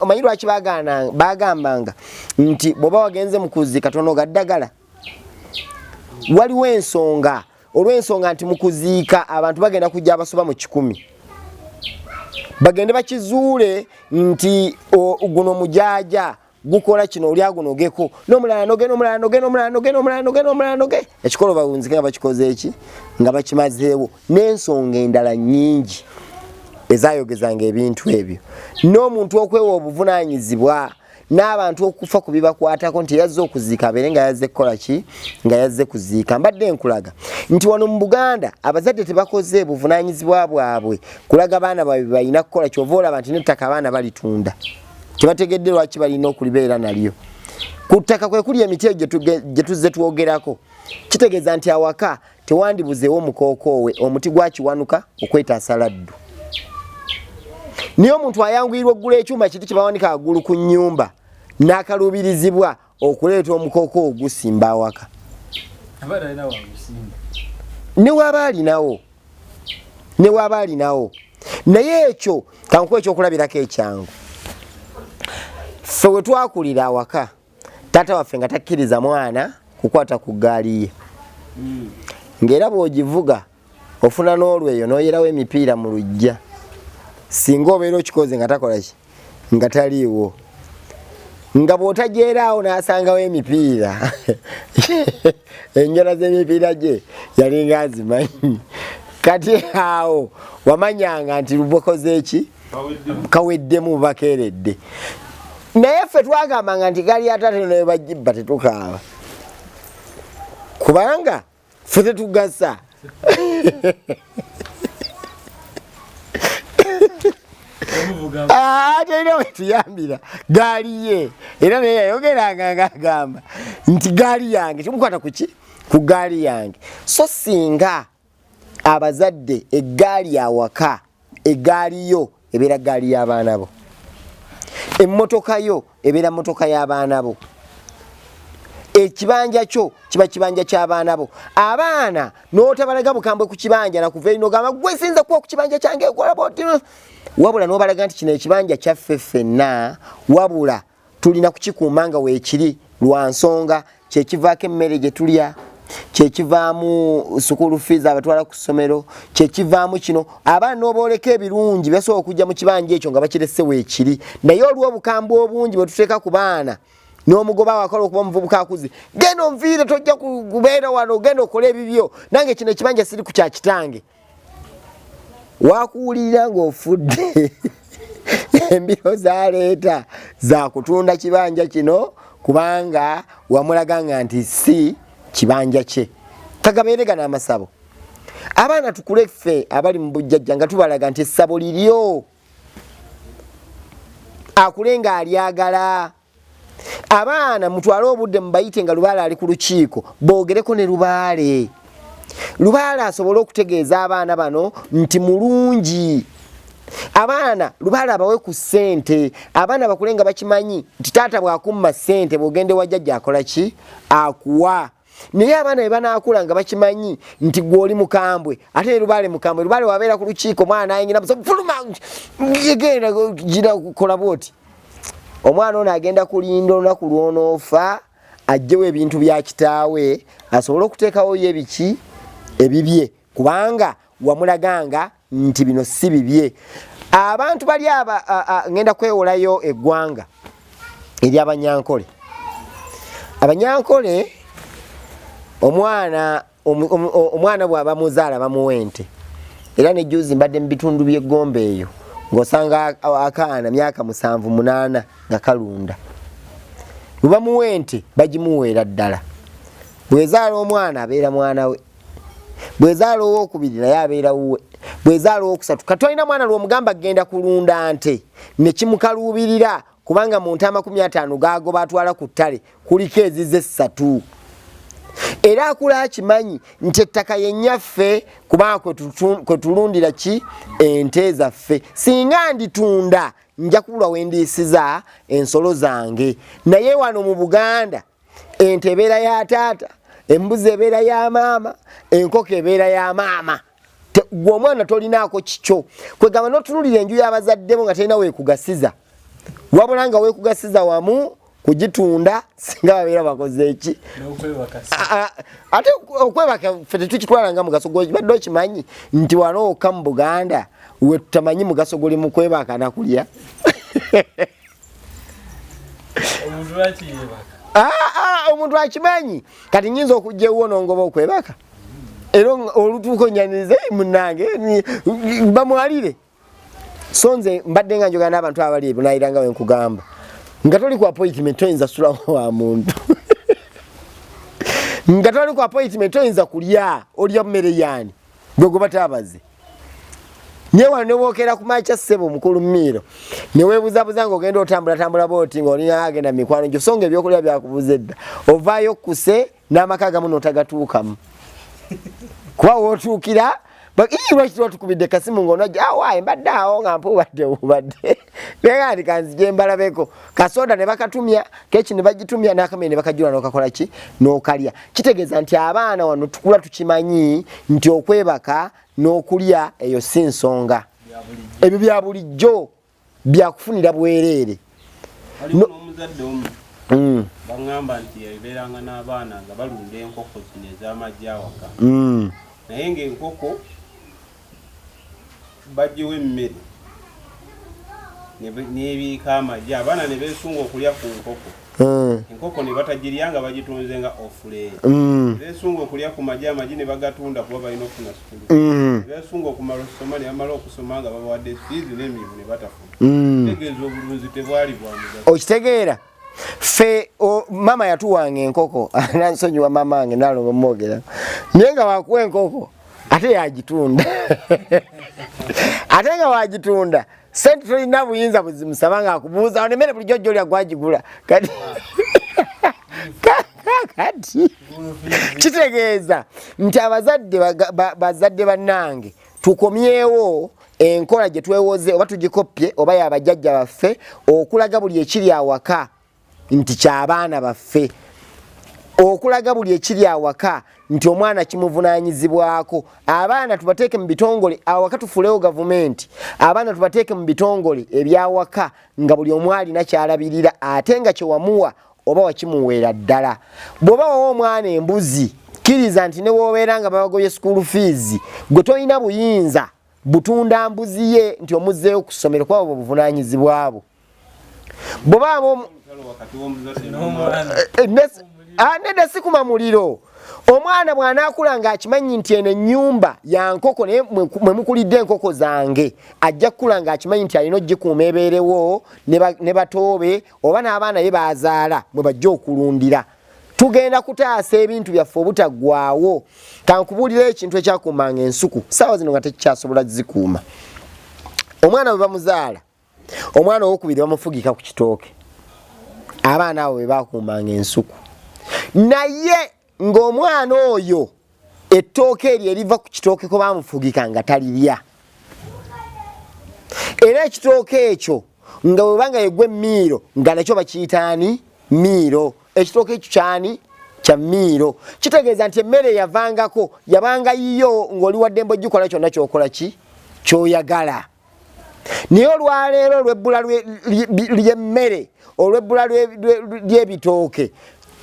Omanyi lwaki bagambanga nti bw'oba wagenze mu kuziika tonoga ddagala? Waliwo ensonga, olw'ensonga nti mu kuziika abantu bagenda kujja abasoba mu 1,000, bagende bakizuule nti guno mujaaja gukola kino, oli agunogeko n'omulala noge, n'omulala noge, n'omulala noge, n'omulala noge, n'omulala noge, ekikolo bawunzike nga bakikoze eki, nga bakimazeewo. N'ensonga endala nnyingi ezayogezanga ebintu ebyo, n'omuntu okwewa obuvunaanyizibwa n'abantu okufa ku bibakwatako, nti yazze okuziika abeere nga yazze kukola ki, nga yazze kuziika. Mbadde nkulaga nti wano mu Buganda abazadde tebakoze buvunaanyizibwa bwabwe kulaga baana baabwe balina kukola. Kyova olaba nti n'ettaka abaana balitunda, tebategedde lwaki balina okulibeera nalyo. Ku ttaka kwe kuli emiti egyo gye tuzze twogerako. Kitegeeza nti awaka tewandibuzeewo mukookoowe, omuti gwa kiwanuka okwetaasa laddu. Naye omuntu ayanguyirwa okugula ekyuma kiti kyebawanika waggulu ku nnyumba, n'akaluubirizibwa okuleeta omukooko ogusimba awaka, ne waaba alinawo, ne waaba alinawo. Naye ekyo kankuwa ekyokulabirako ekyangu. Ffe we twakulira awaka, taata waffe nga takkiriza mwana kukwata ku ggaali ye, ng'era bw'ogivuga ofuna n'olweyo n'oyerawo emipiira mu luggya, singa obeera okikoze nga takola ki, nga taliiwo, nga bw'otagyeraawo n'asangawo emipiira. Enjola z'emipiira gye yalinga azimanyi. Kati awo wamanyanga nti lubokoze eki kaweddemu, bakeeredde. Naye ffe twagambanga nti gaali ya taata naye bagibba tetukaaba, kubanga ffe tetugasa. Terina wetuyambira gaali ye. Era naye yayogeranga ngaagamba nti gaali yange, temukwata kuki ku gaali yange. So singa abazadde eggaali awaka, eggaali yo ebeera gaali y'abaana bo, emmotoka yo ebeera mmotoka y'abaana bo, ekibanja kyo kiba kibanja ky'abaana bo. Abaana n'otabalaga bukambwe ku kibanja nakuva eri nogamba gwe sinza kuwa ku kibanja kyange okola bw'oti, wabula n'obalaga nti kino ekibanja kyaffe ffenna, wabula tulina kukikuuma nga weekiri lwa nsonga kyekivaako emmere gye tulya, kyekivaamu sukulu fees abatwala ku ssomero, kyekivaamu kino. Abaana n'obooleka ebirungi basobola okujja mu kibanja ekyo nga bakirese weekiri. Naye olw'obukambwe obungi bwe tuteeka ku baana, n'omugoba wakola okuba omuvubuka akuze, genda onviire, tojja kubeera wano, genda okole ebibyo, nange kino ekibanja siri ku kya kitange. Wakuwulirira ng'ofudde, embiro zaleeta za kutunda kibanja kino, kubanga wamulaga nga nti si kibanja kye. Kagabeere gano amasabo. Abaana tukule ffe abali mu bujjajja nga tubalaga nti essabo liryo, akule ng'alyagala. Abaana mutwale obudde mubayite nga lubaale ali ku lukiiko, boogereko ne lubaale. Lubaale asobole okutegeeza abaana bano nti mulungi. Abaana lubaale abawe ku ssente, abaana bakule nga bakimanyi nti taata bw'akumma ssente, bw'ogenda ewa jjajja akola ki, akuwa. Naye abaana bwe banaakula nga bakimanyi nti gwe oli mukambwe, ate ne lubaale mukambwe, lubaale wabeera ku lukiiko omwana nayingira, fuluma, genda gira kola bwoti, omwana ono agenda kulinda olunaku lw'onoofa ajjewo ebintu bya kitaawe asobole okuteekawo ye biki ebibye, kubanga wamulaganga nti bino si bibye. Abantu bali aba, ngenda kwewolayo eggwanga ery'Abanyankole. Abanyankole omwana bw'aba muzaala bamuwa ente. Era ne juzi mbadde mu bitundu by'eggombe eyo, ng'osanga akaana myaka 7, 8 nga kalunda. Bwe bamuwa ente bagimuweera ddala. Bw'ezaala omwana abeera mwana we, bw'ezaala owookubiri naye abeera wuwe, bw'ezaala owokusatu. Kati olina mwana lw'omugamba genda kulunda nte ne kimukaluubirira, kubanga mu nte 50 gaagoba atwala ku ttale kuliko ezize 3. Era akula akimanyi nti ettaka ye nnyaffe, kubanga kwe tulundira ki ente zaffe. Singa nditunda nja kubulwa we ndiisiza ensolo zange. Naye wano mu Buganda ente ebeera ya taata, embuzi ebeera ya maama, enkoko ebeera ya maama. Gwe omwana tolinaako kikyo. Kwegamba n'otunulira enju y'abazaddebo nga terina weekugasiza. Wabula nga weekugasiza wamu kugitunda singa babeera bakoze eki ate okwebaka ffe tetukitwala nga mugaso gwebadde okimanyi nti wano wokka mu Buganda wetutamanyi mugaso guli mu kwebaka nakulya. Omuntu akimanyi kati nyinza okujja ewuwo nongoba okwebaka era olutuuka onyanirize munange bamwalire. So nze mbadde nga njogera n'abantu abali ebunayira nga wenkugamba nga toli ku appointment toyinza sulawo wa muntu nga toli ku appointment toyinza kulya olya mmere yaani gwe gwe bataabaze. Naye wano newokera ku makya ssebo mukulu Miiro neweebuzabuza ng'ogenda otambulatambula bwoti ng'olinga agenda mikwano gyo so nga ebyokulya byakubuza edda ovaayo okkuse n'amaka agamu n'otagatuukamu kuba wootuukira lwaki twatukubidde kasimu ng'onajja awaaye mbadde awo nga mpuubadde bubadde naye nti kanzije mbalabeko kasoda ne bakatumya keki ne bagitumya n'akamere ne bakajula n'okakola ki n'okalya. Kitegeeza nti abaana wano tukula tukimanyi nti okwebaka n'okulya eyo si nsonga, ebyo bya bulijjo byakufunira bwereere. Omuzadde omu baŋŋamba nti yabeeranga n'abaana nga balunda enkoko zino ez'amagi awaka, naye ng'enkoko bagiwa emmere n'ebiika amagi, abaana ne beesunga okulya ku nkoko, enkoko ne batagirya nga bagitunze nga ofuleeyo, ne beesunga okulya ku magi, amagi ne bagatunda kuba balina okufuna sukulu, ne beesunga okumala okusoma ne bamala okusoma nga babawadde fiizi n'emirimu ne batafuna. Tegeeza obulunzi tebwali bwa mugaso. Okitegeera ffe mama yatuwanga enkoko nansonyiwa mama wange nalongo mwogera naye nga wakuwa enkoko ate yagitunda ate nga wagitunda sente tolina buyinza buzimusaba nga akubuuza ono emmere bulijjo jolya gwagigula kati kati kitegeeza nti abazadde bazadde bannange tukomyewo enkola gye twewoze oba tugikoppye oba yabajjajja baffe okulaga buli ekiri awaka nti ky'abaana baffe, okulaga buli ekiri awaka nti omwana kimuvunaanyizibwako. Abaana tubateeke mu bitongole awaka, tufulewo gavumenti, abaana tubateeke mu bitongole ebyawaka nga buli omu alina ky'alabirira ate nga kyewamuwa oba wakimuweera ddala. Bw'oba wawa omwana embuzi kkiriza nti ne w'obeera nga babagobye school fees gwe tolina buyinza butunda mbuzi ye nti omuzzeeyo ku ssomero kuba bwe buvunaanyizibwa bwo. Bw'oba nedda sikuma muliro, omwana bw'anaakula ng'akimanyi nti eno ennyumba ya nkoko naye mwe mukulidde enkoko zange, ajja kukula ng'akimanyi nti alina ogikuuma ebeerewo ne batoobe oba n'abaana be baazaala mwe bajja okulundira. Tugenda kutaasa ebintu byaffe obutaggwaawo. Kankubuulira ekintu ekyakuumanga ensuku saawa zino nga tekikyasobola zikuuma. Omwana bwe bamuzaala, omwana owokubiri bamufugika ku kitooke. Abaana abo be bakuumanga ensuku, naye ng'omwana oyo ettooke eryo eriva ku kitooke kwe bamufugika nga talirya, era ekitooke ekyo nga bwebanga yegwa emiiro nga nakyo bakiyitaani miiro. Ekitooke ekyo kyani kya miiro. Kitegeeza nti emmere eyavangako yabanga yiyo ng'oli waddembe ogikola kyonna kyokola ki kyoyagala. Naye olwaleero olw'ebbula ly'emmere, olw'ebbula ly'ebitooke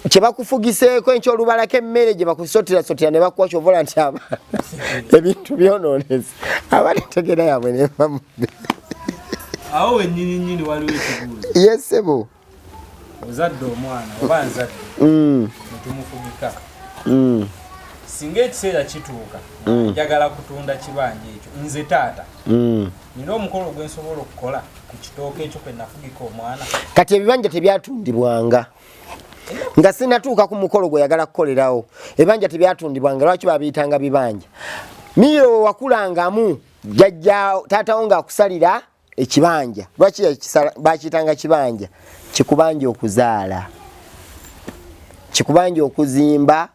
kye bakufugiseeko enkya olubalako emmere gye bakusotirasotira ne bakuwa, kyovola nti abaana ebintu byonoonese, abaana entegeera yaabwe nebamude. Awo wennyini nnyini waliwo ekibuuzo. Yesebo. Ozadde omwana oba nzadde netumufugika, singa ekiseera kituuka njagala kutunda kibanja ekyo, nze taata nina omukolo gwe nsobola okukola ku kitooke ekyo kwe nafugika omwana? Kati ebibanja tebyatundibwanga nga sinatuuka ku mukolo gwe yagala kukolerawo. Ebibanja tebyatundibwanga, lwaki babiyitanga bibanja? Miiro wakulangamu jjajja taatawo ng'akusalira ekibanja, lwaki bakiyitanga kibanja? Kikubanja okuzaala, kikubanja okuzimba,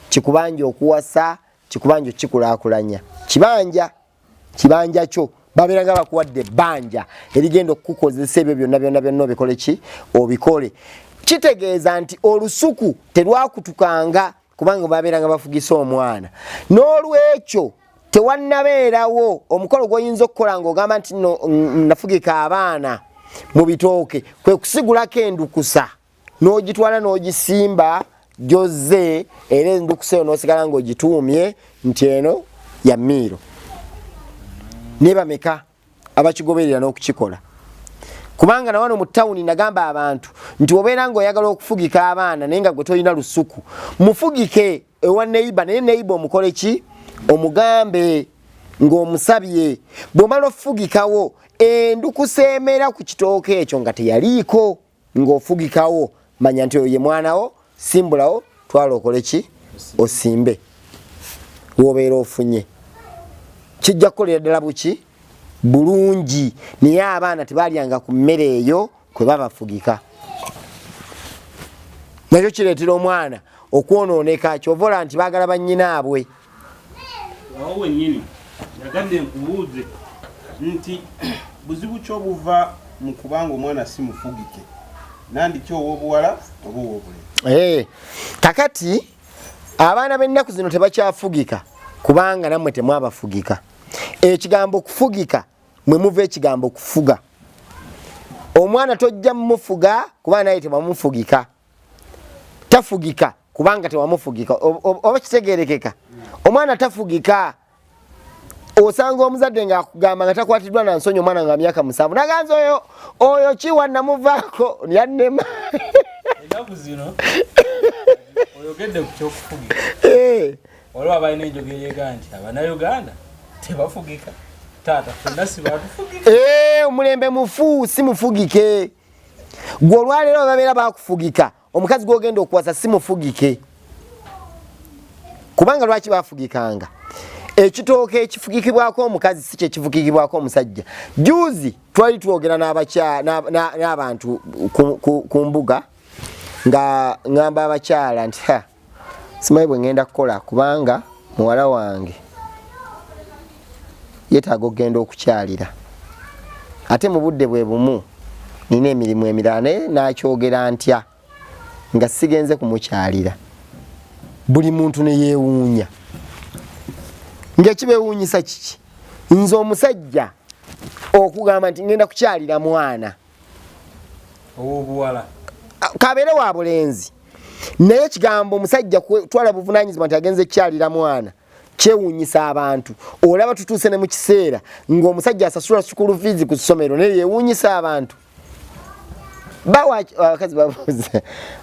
kikubanja okuwasa, kikubanja okukikulaakulanya. Kibanja kibanja kyo babeera nga bakuwadde ebbanja erigenda okukukozesa ebyo byonna byonna byonna obikole ki obikole. Kitegeeza nti olusuku terwakutukanga kubanga babeera nga bafugisa omwana. N'olwekyo tewannabeerawo omukolo gw'oyinza okukola ng'ogamba nti no nafugika abaana Mu bitooke kwe kusigulako endukusa n'ogitwala n'ogisimba gyozze, era endukusa eyo n'osigala ng'ogituumye nti eno ya miiro. Naye bameka abakigoberera n'okukikola? Kubanga na wano mu tawuni nagamba abantu nti obeera ng'oyagala okufugika abaana naye nga gwe tolina lusuku, mufugike ewa neiba, naye neiba omukole ki? Omugambe ng'omusabye. Bw'omala ofugikawo endukusa emera ku kitooke ekyo nga teyaliiko ng'ofugikawo, manya nti oyo ye mwana wo, simbulawo twala okole ki? Osimbe. W'obeera ofunye kijja kukolera ddala buki bulungi. Naye abaana tebalyanga ku mmere eyo kwe babafugika, nakyo kireetera omwana okwonooneka. Kyova olaba nti baagala bannyinaabwe. Awo wennyini yagadde nkubuuze nti buzibu ki obuva mu kubanga omwana si mufugike, nandiki ow'obuwala oba ow'obulenzi? Kakati abaana b'ennaku zino tebakyafugika kubanga nammwe temwabafugika. Ekigambo kufugika mwe muva ekigambo kufuga. Omwana tojja mumufuga kubanga naye tewamufugika, tafugika kubanga tewamufugika. Oba kitegerekeka, omwana tafugika. Osanga omuzadde ng'akugamba nga takwatiddwa na nsonyi, omwana nga myaka 7 naganza oyo oyo kiwa namuvaako yannema. Ennaku zino oyogedde ku kyokufugika, waliwo abalina enjogera ega nti Abannayuganda tebafugika, taata ffenna si batufugika. Omulembe mufu, si mufugike. Gwe olwaleero babeera bakufugika, omukazi gwogenda okuwasa si mufugike. Kubanga lwaki bafugikanga? Ekitooke ekifugikibwako omukazi si kyekifugikibwako omusajja. Juzi twali twogera n'abantu ku mbuga, nga ŋŋamba abakyala nti ha, simanyi bwe ŋŋenda kukola kubanga muwala wange yeetaaga okugenda okukyalira, ate mu budde bwe bumu nina emirimu emirala, naye nakyogera ntya nga sigenze kumukyalira? Buli muntu ne yeewuunya. Ng'ekibeewuunyisa kiki? Nze omusajja okugamba nti ngenda kukyalira mwana ow'obuwala kabeere wa bulenzi, naye ekigambo omusajja twala buvunaanyizibwa nti agenze kukyalira mwana kyewuunyisa abantu. Olaba tutuuse ne mu kiseera ng'omusajja asasula school fees ku ssomero, naye yeewuunyisa abantu. Bawa abakazi babuuza,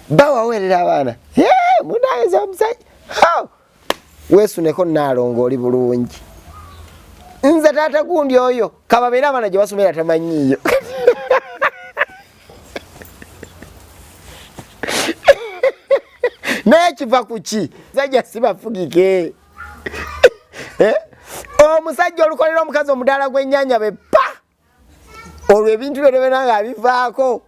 bawaweerera abaana munayeza omusajja weesuneko naalongo oli bulungi, nze taata gundi oyo kababeere abaana gye basomera tamanyiiyo. Naye kiva ku ki? Sajja si bafugike. Omusajja olukolera omukazi omudaala gw'ennyanja be pa, olwo ebintu byonna byonna nga bivaako,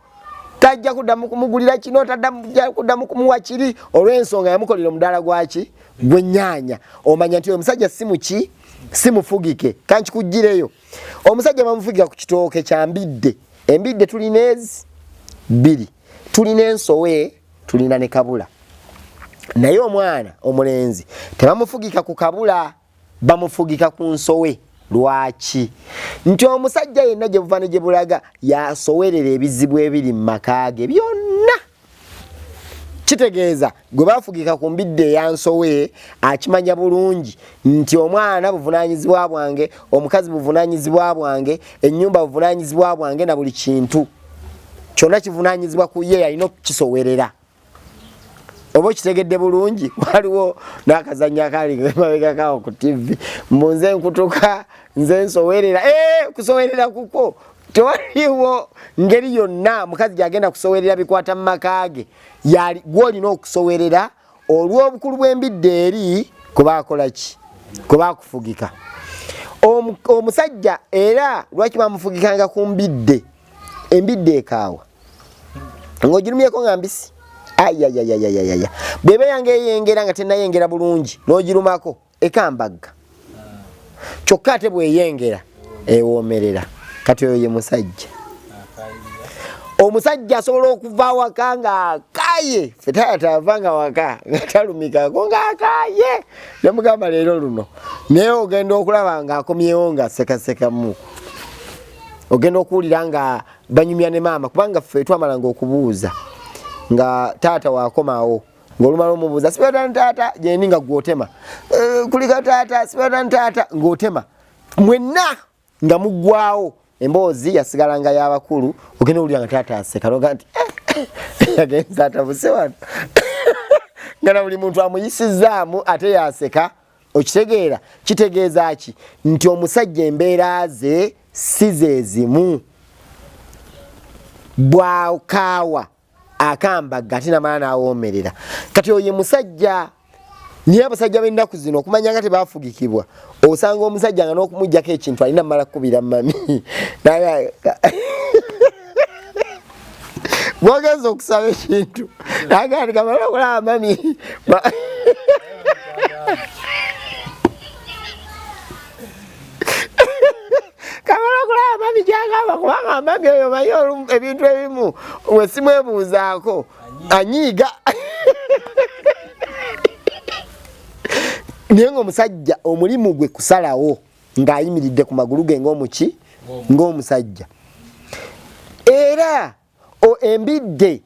tajja kuddamu kumugulira kino, tajja kuddamu kumuwa kiri, olw'ensonga yamukolera omudaala gwaki? Gw'ennyaanya. Omanya nti omusajja si muki, si mufugike. Kankikuggireyo, omusajja bamufugika ku kitooke kya mbidde. Embidde tulina ezi bbiri, tulina ensowe, tulina ne kabula. Naye omwana omulenzi tebamufugika ku kabula, bamufugika ku nsowe. Lwaki? Nti omusajja yenna gye buva ne gye bulaga yasowerera ebizibu ebiri mu maka ge byonna. Kitegeeza gwe bafugika ku mbidde eya nsowe akimanya bulungi nti omwana buvunaanyizibwa bwange, omukazi buvunaanyizibwa bwange, ennyumba buvunaanyizibwa bwange, na buli kintu kyonna kivunaanyizibwa ku ye, alina okukisowerera. Oba okitegedde bulungi? Waliwo n'akazannyo akaali mabegakawo ku TV, mbu nze nkutuka, nze nsowerera. Kusowerera kukwo tewaliwo ngeri yonna mukazi gyagenda kusowerera bikwata mu maka ge. Gw'olina okusowerera olw'obukulu bw'embidde eri kubakola ki, kubakufugika. Omusajja era lwaki bamufugikanga ku mbidde? Embidde ekaawa ng'ogirumyeko nga mbisi, ayayayayayaya, bw'eba yange eyengera nga tennayengera bulungi n'ogirumako ekambagga, kyokka ate bw'eyengera ewoomerera. Kati oyo ye musajja. Omusajja asobola okuva awaka ng'akaye, ffe taata ava nga waka nga talumikako ng'akaye, nemugamba leero luno, naye ogenda okulaba ng'akomyewo nga sekasekamu, ogenda okuwulira nga Banyumya ne maama, kubanga ffe twamalanga okubuuza nga taata wakomawo, ng'olumala omubuuza sibata taata gyendi nga gwotema, kulika taata, sibata taata, ng'otema mwenna nga muggwawo. Emboozi yasigalanga y'abakulu. Ogenda owulira nga taata aseka, noga nti yagenza atabuse wano, nga na buli muntu amuyisizaamu ate yaseka. Okitegeera? Kitegeeza ki? Nti omusajja embeera ze si ze zimu. Bwakaawa akambagga ate namala n'awoomerera. Kati oyo ye musajja. Naye abasajja b'ennaku zino, okumanya nga tebafugikibwa, osanga omusajja nga n'okumugjako ekintu alina mala kukubira mami. Bwogenza okusaba ekintu, agandi kamala okulaba mami. Kamala okulaba mami gyagamba, kubanga mami oyo manyi ebintu ebimu wesimwebuuzaako, anyiiga. Naye nga omusajja omulimu gwe kusalawo ng'ayimiridde ku magulu ge ng'omuki, ng'omusajja. Era embidde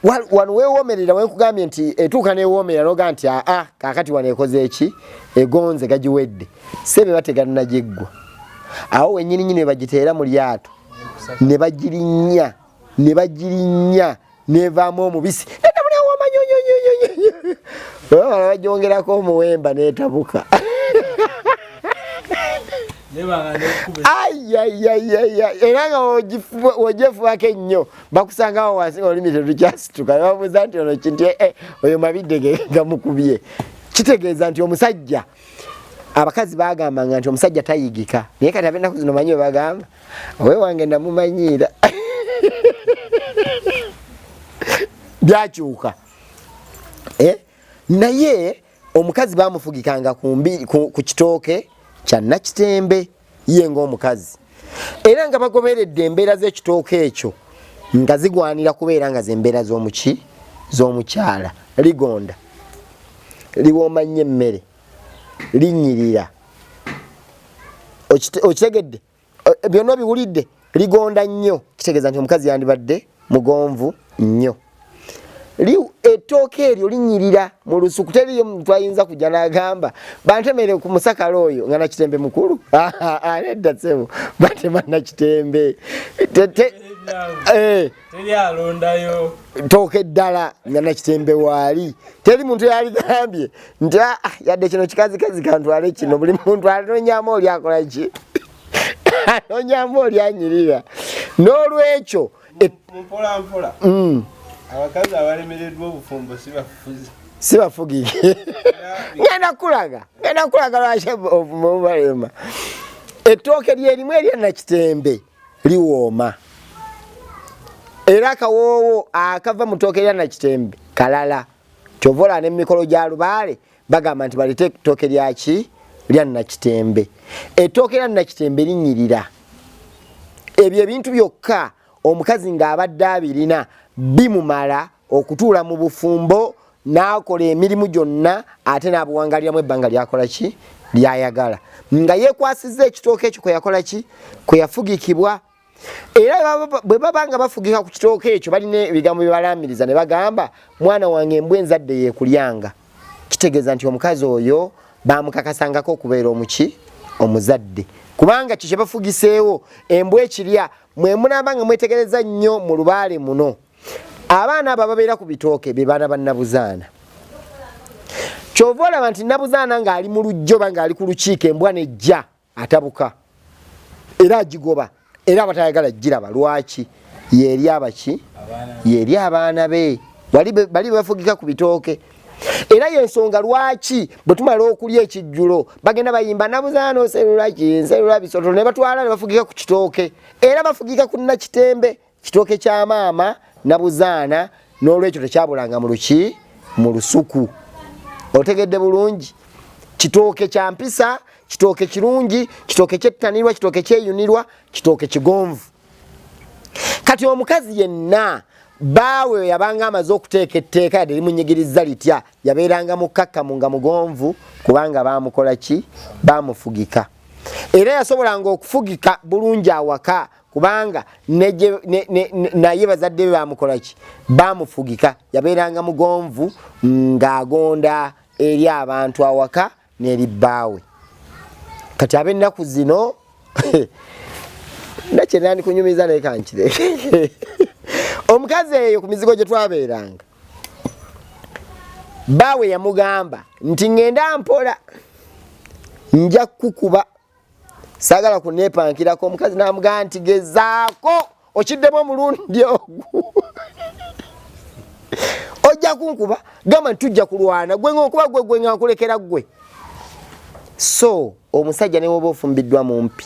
wano weewoomerera, wenkugambye nti etuuka neewoomerera, noga nti aa, kaakati wano ekoze eki? Egonze, gagiwedde. Sebe bategannagiggwa awo wennyini nyini, webagiteera mu lyato ne bagirinnya, ne bagirinnya, nevaamu omubisi netabulawomanyonyonyonyo, bamala bagyongerako omuwemba netabuka. Ayayayaya, era nga wojefubako ennyo, bakusangawo wansi nga olulimi terukyasituka, nebabuuza nti ono kinti oyo mabidde ge gamukubye. Kitegeeza nti omusajja, abakazi bagambanga nti omusajja tayigika, naye kati ab'ennaku zino manyi webagamba, owe wange namumanyiira. Byakyuka. Naye omukazi bamufugikanga ku kitooke kya Nakitembe, ye ng'omukazi, era nga bagoberedde embeera z'ekitooke ekyo nga zigwanira kubeera nga zembeera z'omuki, z'omukyala. Ligonda, liwooma nnyo emmere, linyirira. Okitegedde? Byonna obiwulidde? Ligonda nnyo, kitegeeza nti omukazi yandibadde mugonvu nnyo. Ettooke eryo linyirira mu lusuku, teriyo muntu ayinza kujja n'agamba bantemere ku musakala oyo nga Nakitembe mukulu. Nedda ssebo, batema Nakitembe. Teri alondayo. Ttooke eddala nga Nakitembe waali, teri muntu yaligambye nti yadde kino kikazikazi kantwale kino. Buli muntu anonyamu oli akola ki, anonyamu oli anyirira. N'olwekyo mpola mpola, abakazi abalemereddwa obufumbo si bafuzi. Si bafugike. Ngenda kulaga lwaki obufumbo bubalema. Ettooke lyerimu erya Nakitembe liwooma, era akawoowo akava mu ttooke erya Nakitembe kalala. Kyova olaba n'emikolo gya lubaale bagamba nti balete ettooke lyaki, lya Nakitembe. Ettooke lya Nakitembe linyirira. Ebyo ebintu byokka omukazi ng'abadde abirina bimumala okutuula mu bufumbo n'akola emirimu gyonna, ate n'abuwangaliramu ebbanga lyakola ki, lyayagala, nga yeekwasizza ekitooke ekyo kwe yakola ki, kwe yafugikibwa. Era bwe baba nga bafugika ku kitooke ekyo, balina ebigambo bye balamiriza ne bagamba, "Mwana wange, embwa enzadde yeekulyanga." Kitegeeza nti omukazi oyo bamukakasangako okubeera omuki, omuzadde, kubanga kyo kye bafugiseewo embwa ekirya. Mwe munaaba nga mwetegereza nnyo mu lubaale muno, abaana abo ababeera ku bitooke be baana ba Nabuzaana. Kyova olaba nti Nabuzaana ng'ali mu lujja oba ng'ali ku lukiiko, embwa nejja, atabuka era agigoba, era abatayagala giraba. Lwaki? Yeeri abaki, yeeri abaana be bali bafugika ku bitooke. Era yensonga lwaki bwe tumala okulya ekijjulo bagenda bayimba, "Nabuzaana oserula ki, nserula bisoto," ne batwala ne bafugika ku kitooke. Era bafugika ku Nakitembe, kitooke kya maama Nabuzaana. N'olwekyo tekyabulanga mu luki, mu lusuku. Otegedde bulungi? Kitooke kya mpisa, kitooke kirungi, kitooke kyettanirwa, kitooke kyeyunirwa, kitooke kigonvu. Kati omukazi yenna baawe yabanga amaze okuteeka etteeka, yadde limunyigiriza litya, yabeeranga mukkakkamu nga mugonvu, kubanga bamukola ki? Bamufugika. Era yasobolanga okufugika bulungi awaka. Kubanga naye bazadde be bamukola ki? Bamufugika. Yabeeranga mugonvu ng'agonda eri abantu awaka n'eri bbaawe. Kati ab'ennaku zino nakye nandikunyumiza naye kankireke. Omukazi eyo ku mizigo gye twabeeranga, bbaawe yamugamba nti ŋŋenda mpola nja kukuba, saagala kuneepankirako. Omukazi n'amugamba nti gezaako okiddemu omulundi ogwo ojja kunkuba, gamba nti tujja kulwana, gwe ng'onkuba gwe gwe nga nkulekera gwe. So omusajja ne woba ofumbiddwa mumpi,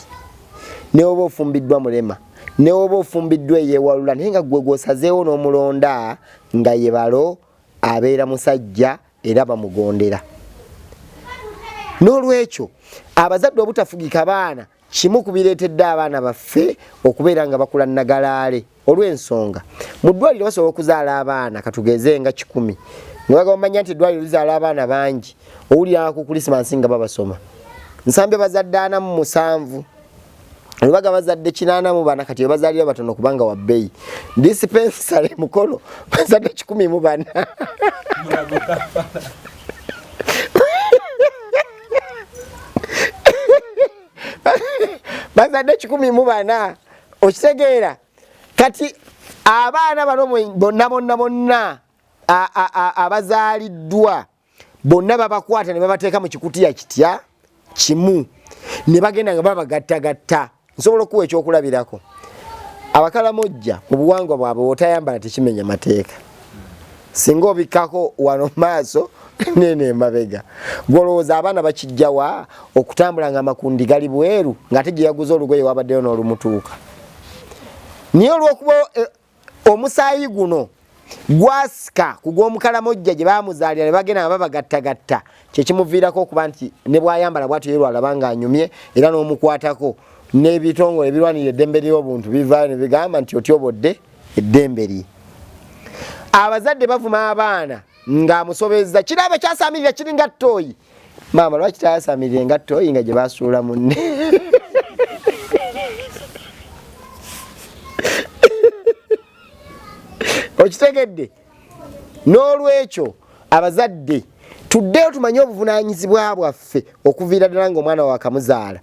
ne woba ofumbiddwa mulema, ne woba ofumbiddwa eyeewalula, naye nga gwe gw'osazeewo n'omulonda nga ye balo, abeera musajja era bamugondera. N'olwekyo abazadde obutafugika baana kimu ku bireetedde abaana baffe okubeera nga bakula nagalaale. Olw'ensonga mu ddwaliro basobola okuzaala abaana katugeze nga 100, nga bagamba manya nti eddwaliro lizaala abaana bangi, owulira ku Christmas nga babasoma nsambye bazadde 47, Lubaga bazadde 84, kati bazaalira batono kubanga wa bbeeyi. Dispensary Mukono bazadde 104. Bazadde 104. Okitegeera? Kati abaana bano bonna bonna bonna abazaaliddwa bonna babakwata ne babateeka mu kikutiya kitya kimu ne bagenda nga babagattagatta. Nsobola okuwa ekyokulabirako. Abakalamojja mu buwangwa bwabwe otayambala tekimenya mateeka, singa obikkako wano maaso nene emabega. Gwolowooza abaana bakijjawa okutambula nga amakundi gali bweru ng'ate gye yaguze olugoye wabaddeyo n'olumutuuka? Naye olw'okuba omusaayi guno gwasika ku gw'omukalamojja gye baamuzaalira ne bagenda nga babagattagatta, kyekimuviirako okuba nti ne bw'ayambala bw'atyo ye lwalaba ng'anyumye era n'omukwatako. N'ebitongole ebirwanirira eddembe ly'obuntu bivaayo ne bigamba nti otyobodde eddembe lye. Abazadde bavuma abaana ng'amusobezza kiraba kyasamirira kiringa ttooyi. Maama lwaki tayasamirire nga ttooyi nga gye basuula munne? Okitegedde? N'olwekyo abazadde tuddeyo tumanye obuvunaanyizibwa bwaffe okuviira ddala ng'omwana wakamuzaala.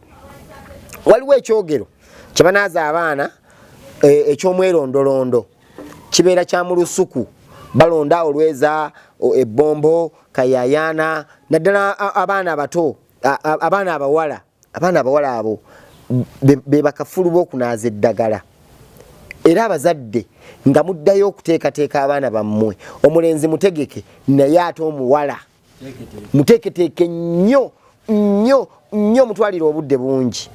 Waliwo ekyogero kye banaaza abaana eky'omwerondolondo, kibeera kya mu lusuku, balonda olweza, ebbombo, kayayaana, naddala abaana abato, abaana abawala. Abaana abawala abo be bakafulu b'okunaaza eddagala. Era abazadde nga muddayo okuteekateeka abaana bammwe, omulenzi mutegeke, naye ate omuwala muteeketeeke nnyo nnyo nnyo, mutwalire obudde bungi.